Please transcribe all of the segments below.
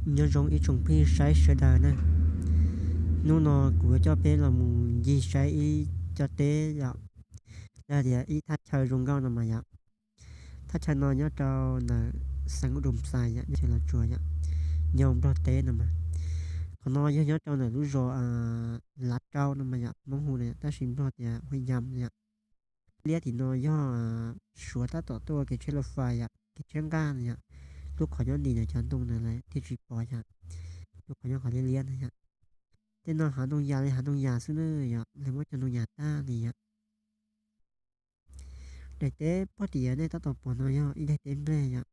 Nyob zoo ib tsoom phooj ywg saib sawv daws na. Hnub no kuv yuav coj peb los mus ncig saib ib co teb yom, los tias ib thaj chaw zoo nkauj no mas yom. Thaj chaw no nyob rau ntawm xeev Uj Dum Xais yom, nyob chaw Los Tsuas yom, nyob Nplog teb no mas. Qhov no yog nyob rau ntawm lub zos Lav Rau no mas yom, Hmoob hu na yom, tab sis Nplog tias Huaj Yam no yom. Liab tim no yog Suav tab tom tuaj ua kev tsheb lauj fais yom, kev tsheb nqaj no yom. Lub qhov nyob ntim ntawm cov ntoo ntawd lawm thiaj tsis pom yom. Lub qhov nyob qhov liab liab no yom. Tej no hav ntoo yas li hav ntoo yas xwb na yom, lawv muab cov ntoo yas tag li yom. Daim teb pog tim nej tab tom pom no yog ib daim teb nplej yom.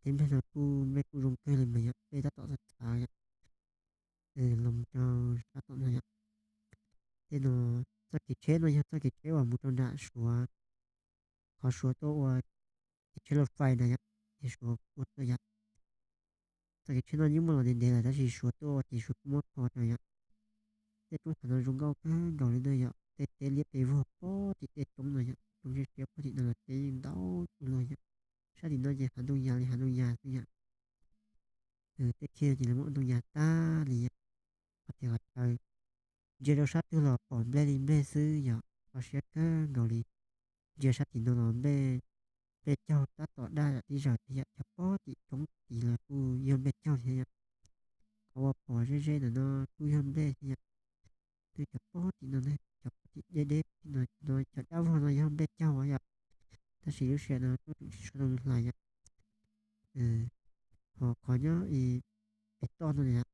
Daim teb nplej no kuj nplej kuj zoo kawg li mas yom, nplej tab tom txawv txawv yom. Los rau sab tom no yom. Tej no, txoj kev tsheb no yog txoj kev tsheb uas mus rau nram Suav, qhov Suav tuaj ua kev tsheb lauj fais na yom, ces Suav ua tuaj yom. Txoj kev tsheb no yeej muaj los ntev ntev lawm tab sis Suav tuaj ua ces Suav kuj muab kho rau yom. Tej roob hav no zoo nkauj kawg nkaus li na yom, tej teb liab pes vog pog tim tej roob no yom, roob siab siab pog tim no los teb yeej ntau kawg li yom. Sab tim no ces hav ntoo yas li hav ntoo yas xwb yom. Tej khiab ces lawv muab ntoo yas tag li yom. Qhov tias qhov chaw ntsia rau sab twg los pom nplej li nplej xwb yom, kho siab kawg nkaus li. Ntsia sab tim no los nplej, nplej caug tab tom daj yom, tib zaug thiab yom, cov pob tim roob tid los kuj yog nplej caug thiab yom. Qhov uas pom ze ze ntawm no kuj yog nplej thiab yom. Twb cov pob tim no ne, cov pob tim deb deb tim no, no cov daj vog no yog nplej caug yom. Tab sis lub sij hawm no tuaj tseem tsis tshua zoo hlais yom. Ho qhov nyob pem toj no yom,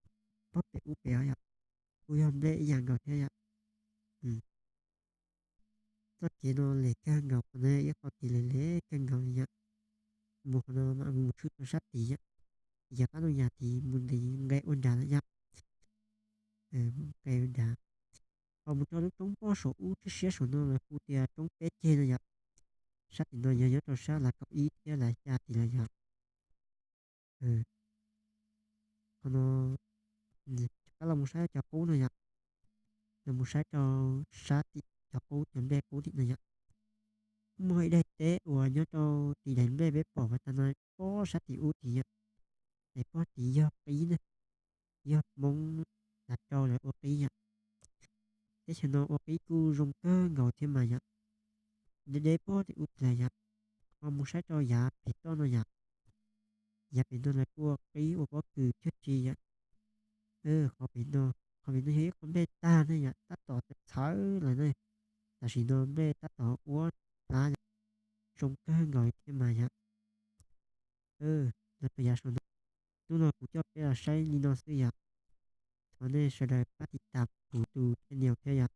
pob pem ub pem yom, kuj yog nplej ib yam nkaus thiab yom. Txoj kev no lem kawg nkaus, qhov no ib qho kev lem lem kawg nkaus li yom. Mus qhov no mam mus tshwj rau sab tid yom, yog qab ntoo yas tid mus ntev nqe ua nrad lawm yom. Nqe ua nrad, ho mus rau lub roob pog saum ub siab siab saum no lawv hu tias roob peb ceg no yom. Sab tim no yog nyob rau sab Lav Kaum Ib thiab Lav Xya tid lawm yom. Qhov no, rov qab los mus saib cov qub no yom. Los mus saib rau sab tim cov qub, cov nplej qub tim no yom. Muaj ib daim teb uas nyob rau tim daim nplej peb pom pas tas no, pob sab tim ub tid yom. Daim pob tid yog qib na, yog Hmoob Lav Rau lawv ua qib yom. Teb chaws no ua qib kuj zoo kawg nkaus thiab mas yom. Deb deb pob tim ub pem yom. Ho mus saib rau yav pem toj no yom. Yav pem no lawv kuj ua qib ua pob kws cog tsi yom. Qhov pem no, qhov pem no yog ib qho nplej tag ne yom, tab tom txhawv lawm ne. Tam sim no nplej tab tom ua plab yom, zoo kawg nkaus thiab mas yom. Los rau yav saum no, hnub no kuv coj peb los saib li no xwb yom. Thov nej sawv daws pab tiv tam kuv tus channel thiab yom.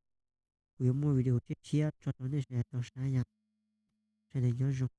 Kuv yuav muaj video tshiab tshiab tso rau nej sawv daws tau saib yom. Sawv daws nyob zoo.